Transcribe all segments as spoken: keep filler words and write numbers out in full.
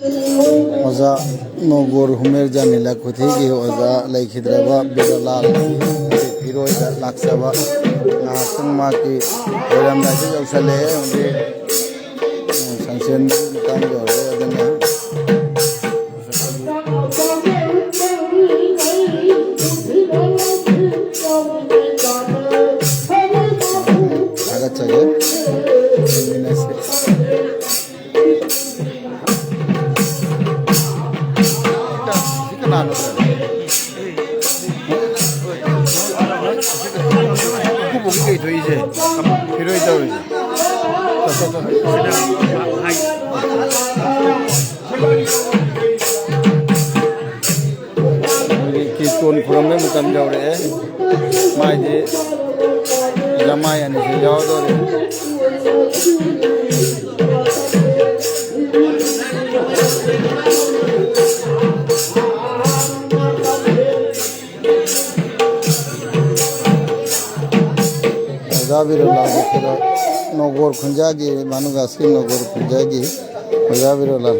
ꯑꯣꯖꯥ ꯅꯣꯒꯣꯔ ꯍꯨꯃꯦꯔ ꯖꯥꯃꯤꯂꯥ ꯈꯨꯊꯤꯒꯤ ꯑꯣꯖꯥ ꯂꯩꯈꯤꯗ꯭ꯔꯕ ꯕꯤꯔꯣꯂꯥꯜ ꯐꯤꯔꯣꯏꯗ ꯂꯥꯛꯆꯕ ꯉꯥꯏꯍꯥꯛꯇꯪ ꯃꯍꯥꯛꯀꯤ ꯑꯣꯏꯔꯝꯗꯥꯏꯗ ꯌꯧꯁꯜꯂꯛꯑꯦ꯫ ꯍꯧꯖꯤꯛ ꯁꯟꯁꯦꯟꯒꯤ ꯃꯇꯥꯡ ꯌꯧꯔꯦ꯫ ꯑꯗꯨꯅ ꯊꯥꯒꯠꯆꯒꯦ꯫ ꯌꯦꯡꯃꯤꯟꯅꯁꯤ꯫ ꯁꯤ ꯀꯅꯥꯅꯣ? ꯎꯄꯨꯕꯨꯡ ꯀꯩ ꯊꯣꯛꯏꯁꯦ? ꯐꯤꯔꯣꯏ ꯇꯧꯔꯤꯁꯦ꯫ ꯆꯠ, ꯆꯠ, ꯆꯠ꯫ ꯑꯩꯈꯣꯏꯒꯤ ꯀꯤꯔꯇꯣꯟ ꯈꯨꯔꯝꯕꯩ ꯃꯇꯝ ꯌꯧꯔꯛꯑꯦ꯫ ꯃꯥꯏꯗꯤ ꯖꯃꯥꯏ ꯑꯅꯤꯁꯤ ꯌꯥꯎꯗꯧꯔꯦ꯫ ꯑꯣꯖꯥ ꯕꯤꯔꯣꯂꯥꯜꯒꯤ ꯀꯩꯅꯣ, ꯅꯣꯒꯣꯔ ꯈꯨꯟꯖꯥꯒꯤ, ꯃꯥꯅꯨꯒꯥꯁꯀꯤ ꯅꯣꯒꯣꯔ ꯈꯨꯟꯖꯥꯒꯤ ꯑꯣꯖꯥ ꯕꯤꯔꯣꯂꯥꯜ꯫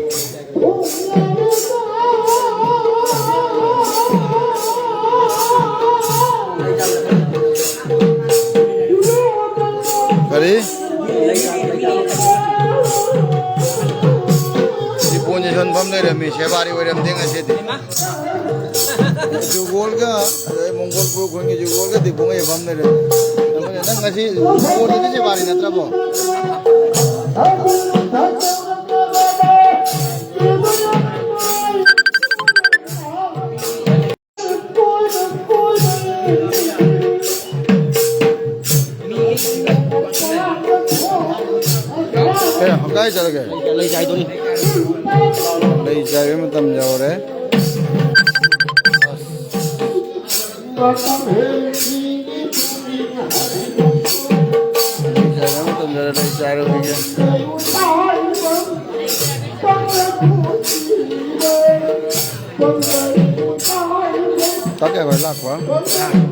ꯀꯔꯤ? ꯁꯤ ꯄꯣꯟꯁꯦ ꯁꯣꯟꯐꯝ ꯂꯩꯔꯝꯃꯤ, ꯁꯦꯕꯥꯔꯤ ꯑꯣꯏꯔꯝꯗꯦ ꯉꯁꯤꯗꯤ꯫ ꯖꯨꯒꯣꯜꯒ, ꯑꯗꯩ ꯃꯣꯡꯒꯣꯜ ꯄꯨꯔ ꯈꯨꯟꯒꯤ ꯖꯨꯒꯣꯜꯒ ꯗꯤꯕꯨꯡꯒ ꯌꯦꯡꯐꯝ ꯂꯩꯔꯦ꯫ ꯑꯗꯨꯅ ꯅꯪ ꯉꯁꯤ ꯕꯣꯜꯗꯨꯗꯤ ꯁꯦꯕꯥꯔꯤ ꯅꯠꯇ꯭ꯔꯕꯣ? ꯑꯦ, ꯀꯥꯏ ꯆꯠꯂꯒꯦ? ꯂꯩ ꯆꯥꯏꯗꯣꯔꯤ꯫ ꯂꯩ ꯆꯥꯏꯕ ꯃꯇꯝ ꯌꯧꯔꯦ꯫ ꯂꯩ ꯆꯥꯏꯕ ꯃꯇꯝ ꯌꯧꯔꯦ, ꯂꯩ ꯆꯥꯏꯔꯨꯈꯤꯒꯦ꯫ ꯆꯥꯛ ꯀꯌꯥ ꯀꯨꯏꯔꯦ ꯂꯥꯛꯄ?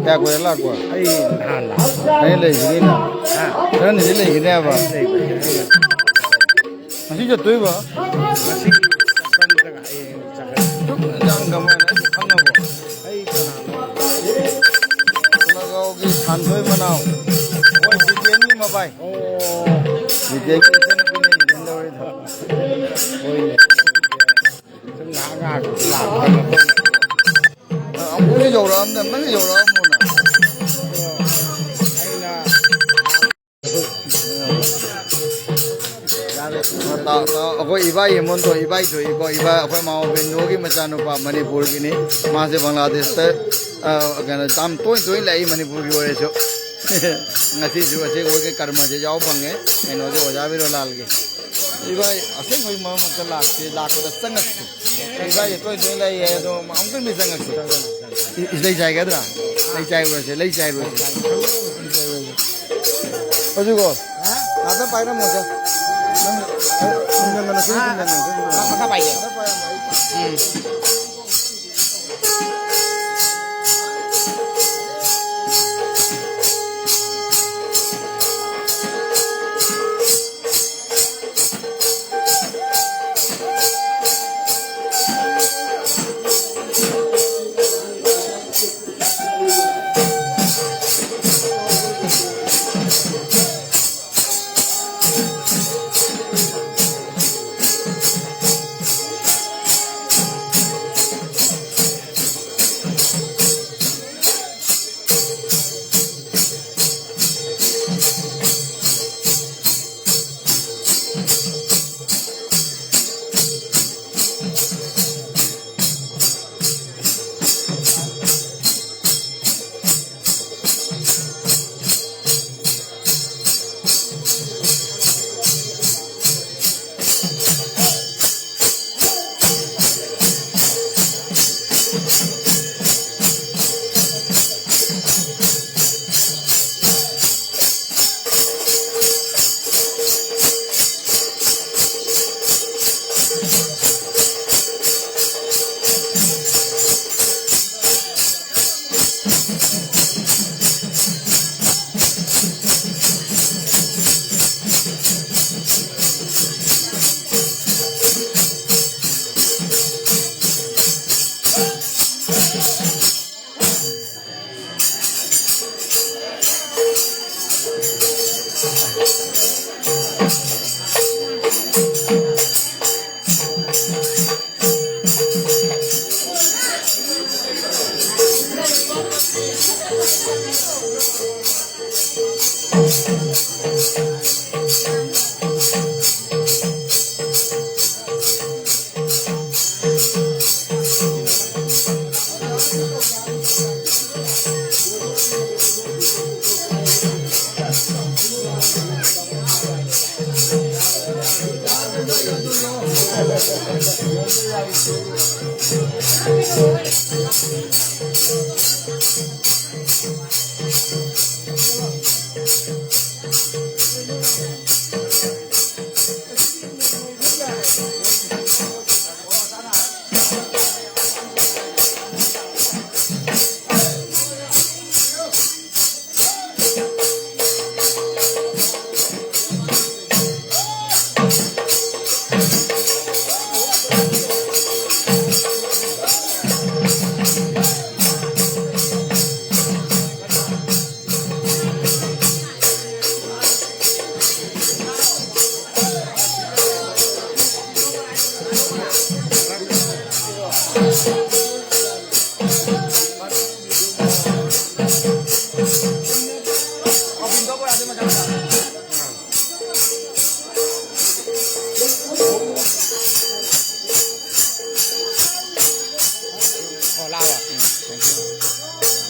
ꯀꯌꯥ ꯀꯨꯏꯔꯦ ꯂꯥꯛꯄ? ꯑꯩ ꯅꯍꯥꯟ ꯂꯥꯛꯄ꯫ ꯑꯩ ꯂꯩꯈꯤꯅꯤꯅ? ꯍꯥ? ꯈꯔꯅꯤꯗꯤ ꯂꯩꯈꯤꯅꯦꯕ? ꯑꯩ ꯂꯩꯕꯅꯦ꯫ ꯉꯁꯤ ꯆꯠꯇꯣꯏꯕ? ꯉꯁꯤ ꯀꯃꯥꯏꯅ? ꯑꯩ ꯈꯪꯉꯕꯣ? ꯑꯩ ꯀꯅꯥꯅꯣ? ꯈꯨꯂꯒꯥꯎꯒꯤ ꯊꯥꯟꯊꯣꯏ ꯃꯅꯥꯎ꯫ ꯑꯩꯈꯣꯏ ꯖꯤꯇꯦꯟꯒꯤ ꯃꯕꯥꯏ꯫ ꯑꯣ꯫ ꯖꯤꯇꯦꯟꯒꯤ ꯏꯆꯟꯅꯨꯄꯤꯅꯦ ꯖꯤꯇꯦꯟ ꯇꯧꯔꯤꯗꯣ꯫ ꯍꯣꯏꯅꯦ꯫ ꯉꯥꯏꯍꯥꯛ ꯉꯥꯏꯍꯥꯛ ꯂꯥꯛꯄ ꯃꯐꯝ꯫ ꯑꯃꯨꯛꯁꯨ ꯌꯧꯔꯛꯑꯝꯗ, ꯑꯝꯇꯪ ꯌꯧꯔꯛꯑꯝꯃꯣꯅ꯫ ꯑꯩꯅ ꯇꯥ-, ꯇꯥ-, ꯑꯩꯈꯣꯏ ꯏꯕꯥꯏ ꯍꯦꯃꯟꯇꯣ, ꯏꯕꯥꯏ ꯊꯣꯛꯏꯀꯣ, ꯏꯕꯥꯏ, ꯑꯩꯈꯣꯏ ꯃꯥꯃ ꯕꯦꯟꯗꯣꯒꯤ ꯃꯆꯥꯅꯨꯄꯥ, ꯃꯅꯤꯄꯨꯔꯒꯤꯅꯤ꯫ ꯃꯥꯁꯦ ꯕꯪꯒ꯭ꯂꯥꯗꯦꯁꯇ, ꯑ, ꯀꯩꯅꯣ, ꯌꯥꯝ ꯇꯣꯏ ꯇꯣꯏꯅ ꯂꯥꯛꯏ ꯃꯅꯤꯄꯨꯔꯒꯤ ꯑꯣꯏꯔꯁꯨ꯫ ꯉꯁꯤꯁꯨ ꯑꯁꯤ ꯑꯩꯈꯣꯏꯒꯤ ꯀꯔꯃꯁꯦ ꯌꯥꯎ ꯐꯪꯉꯦ꯫ ꯀꯩꯅꯣꯁꯦ, ꯑꯣꯖꯥ ꯕꯤꯔꯣꯂꯥꯜꯒꯤ꯫ ꯏꯕꯥꯏ, ꯑꯁꯦꯡꯕꯒꯤ ꯃꯔꯝ ꯑꯝꯇ ꯂꯥꯛꯇꯦ, ꯂꯥꯛꯄꯗ ꯆꯪꯉꯛꯇꯦ꯫ ꯏꯕꯥꯏꯁꯦ ꯇꯣꯏ ꯇꯣꯏ ꯂꯩꯌꯦ, ꯑꯗꯣ ꯑꯃꯨꯛꯇꯪꯗꯤ ꯆꯪꯉꯛꯁꯤ꯫ ꯏ-, ꯏ-, ꯂꯩ ꯆꯥꯏꯒꯗ꯭ꯔꯥ? ꯂꯩ ꯆꯥꯏꯔꯨꯔꯁꯦ, ꯂꯩ ꯆꯥꯏꯔꯨꯔꯁꯦ꯫ ꯍꯧꯖꯤꯛꯀꯣ, ꯉꯥꯛꯇ ꯄꯥꯏꯔꯝꯃꯣꯁꯦ꯫ ꯅꯪ, ꯅꯪ, ꯅꯪ, ꯅꯪ, ꯅꯪ, ꯅꯪ, ꯅꯪ, ꯅꯪ, ꯃꯈꯥ ꯄꯥꯏꯒꯦ꯫ ꯃꯈꯥ ꯄꯥꯏꯔꯝꯃꯣ, ꯑꯩ ꯎꯝ꯫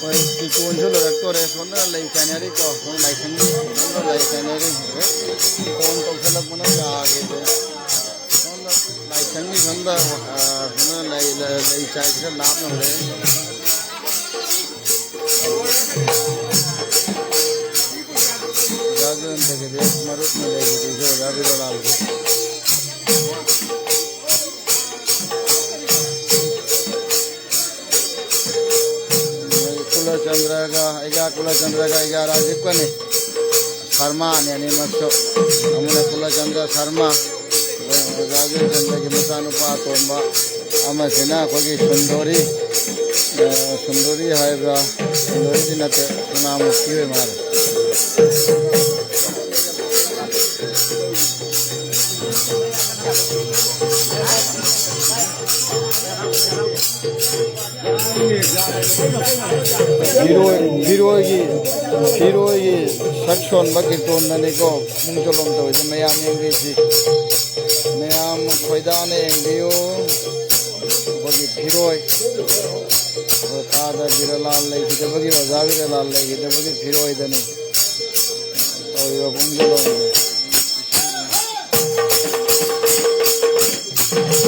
ꯑꯩꯈꯣꯏ ꯆꯤꯀꯣꯟꯁꯨ ꯂꯣꯏꯔꯛꯇꯣꯔꯦ꯫ ꯁꯣꯝꯗ ꯂꯩ ꯆꯥꯏꯅꯔꯤꯀꯣ꯫ ꯁꯣꯝ ꯂꯥꯏꯁꯪ, ꯁꯣꯝꯗ ꯂꯩ ꯆꯥꯏꯅꯔꯤ꯫ ꯍꯦꯛ ꯑꯣꯟ ꯇꯧꯁꯜꯂꯛꯄꯅ ꯌꯥꯈꯤꯗ꯭ꯔꯦ꯫ ꯁꯣꯝꯗ ꯂꯥꯏꯁꯪꯒꯤ ꯁꯣꯝꯗ, ꯑ, ꯁꯣꯝꯗ ꯂꯩ, ꯂꯩ, ꯂꯩ ꯆꯥꯏ ꯈꯔ ꯂꯥꯞꯅ ꯂꯩ꯫ ꯑꯣꯖꯥ ꯖꯣꯌꯟꯇꯒꯤꯗꯤ ꯃꯔꯨꯞꯅ ꯂꯩꯕꯗꯨꯁꯨ ꯑꯣꯖꯥ ꯕꯤꯔꯣꯂꯥꯜꯒꯤ꯫ ꯀꯨꯂꯆꯟꯗ꯭ꯔꯒ ꯑꯩꯒ, ꯀꯨꯂꯆꯟꯗ꯭ꯔꯒ ꯑꯩꯒ ꯔꯥꯖꯤꯕꯀꯅꯤ꯫ ꯁꯔꯃꯥꯅꯤ ꯑꯅꯤꯃꯛꯁꯨ꯫ ꯑꯃꯅ ꯀꯨꯂꯆꯟꯗ꯭ꯔ ꯁꯔꯃ, ꯑꯗꯨꯒ ꯔꯥꯖꯤꯕ ꯆꯟꯗ꯭ꯔꯒꯤ ꯃꯆꯥꯅꯨꯄꯥ ꯑꯇꯣꯝꯕ꯫ ꯑꯃꯁꯤꯅ ꯑꯩꯈꯣꯏꯒꯤ ꯁꯨꯟꯗꯣꯔꯤ, ꯑ, ꯁꯨꯟꯗꯣꯔꯤ ꯍꯥꯏꯕ꯭ꯔꯥ? ꯁꯨꯟꯗꯣꯔꯤꯗꯤ ꯅꯠꯇꯦ, ꯁꯅꯥꯃꯨꯈꯤ ꯑꯣꯏ ꯃꯥꯜꯂꯦ꯫ ꯐꯤꯔꯣꯏ, ꯐꯤꯔꯣꯏꯒꯤ, ꯐꯤꯔꯣꯏꯒꯤ ꯁꯛ ꯁꯣꯟꯕ ꯀꯤꯔꯇꯣꯟꯗꯅꯤꯀꯣ ꯄꯨꯡ ꯆꯣꯂꯣꯝ ꯇꯧꯔꯤꯁꯦ꯫ ꯃꯌꯥꯝ ꯌꯦꯡꯕꯤꯁꯤ, ꯃꯌꯥꯝ ꯈꯣꯏꯗꯥꯅ ꯌꯦꯡꯕꯤꯌꯨ꯫ ꯑꯩꯈꯣꯏꯒꯤ ꯐꯤꯔꯣꯏ, ꯑꯩꯈꯣꯏ ꯀꯥꯗ ꯕꯤꯔꯂꯥꯜ ꯂꯩꯈꯤꯗꯕꯒꯤ, ꯑꯣꯖꯥ ꯕꯤꯔꯂꯥꯜ ꯂꯩꯈꯤꯗꯕꯒꯤ ꯐꯤꯔꯣꯏꯗꯅꯤ ꯇꯧꯔꯤꯕ ꯄꯨꯡ ꯆꯣꯂꯣꯝꯁꯦ꯫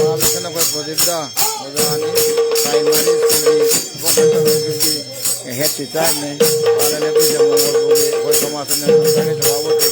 ꯃꯥ ꯂꯣꯏꯁꯤꯟ ꯑꯩꯈꯣꯏ ꯄ꯭ꯔꯣꯗꯤꯞꯇ ꯑꯣꯖꯥꯅꯤ, ꯄ꯭ꯔꯥꯏꯃꯥꯔꯤ ꯁ꯭ꯀꯨꯜꯒꯤ ꯚꯣꯀꯦꯁꯅꯦꯜ ꯁ꯭ꯀꯨꯜꯒꯤ ꯍꯦꯗ ꯇꯤꯆꯔꯅꯤ꯫ ꯃꯥꯅ ꯂꯦꯞꯄꯤꯁꯦ ꯃꯣꯡꯒꯣꯜ ꯁ꯭ꯀꯨꯜꯒꯤ ꯑꯩꯈꯣꯏ ꯊꯣꯃꯥꯁ ꯁꯅꯥꯇꯣꯝꯕꯒꯤ ꯁꯚꯥꯄꯇꯤ꯫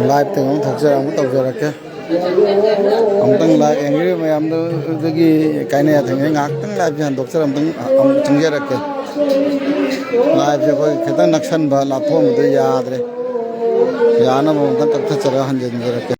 ꯂꯥꯏꯚꯇ ꯑꯃꯨꯛ ꯊꯣꯛꯆꯔ ꯑꯃꯨꯛ ꯇꯧꯖꯔꯛꯀꯦ꯫ ꯑꯃꯨꯛꯇꯪ ꯂꯥꯏꯚ ꯌꯦꯡꯕꯤꯔꯤꯕ ꯃꯌꯥꯝꯗꯨꯗꯒꯤ ꯀꯥꯏꯅ ꯌꯥꯊꯪꯁꯦ ꯉꯥꯏꯍꯥꯛꯇꯪ ꯂꯥꯏꯚꯁꯦ ꯍꯟꯗꯣꯛꯆꯔ ꯑꯃꯨꯛꯇꯪ ꯑꯃꯨꯛ ꯆꯪꯖꯔꯛꯀꯦ꯫ ꯂꯥꯏꯚꯁꯦ ꯑꯩꯈꯣꯏ ꯈꯤꯇꯪ ꯅꯛꯁꯟꯕ, ꯂꯥꯞꯊꯣꯛꯑꯝꯕꯗ ꯌꯥꯗ꯭ꯔꯦ꯫ ꯌꯥꯅꯕ ꯑꯃꯨꯛꯇꯪ ꯀꯛꯊꯠꯆꯔꯒ ꯍꯟꯖꯤꯟꯖꯔꯛꯀꯦ꯫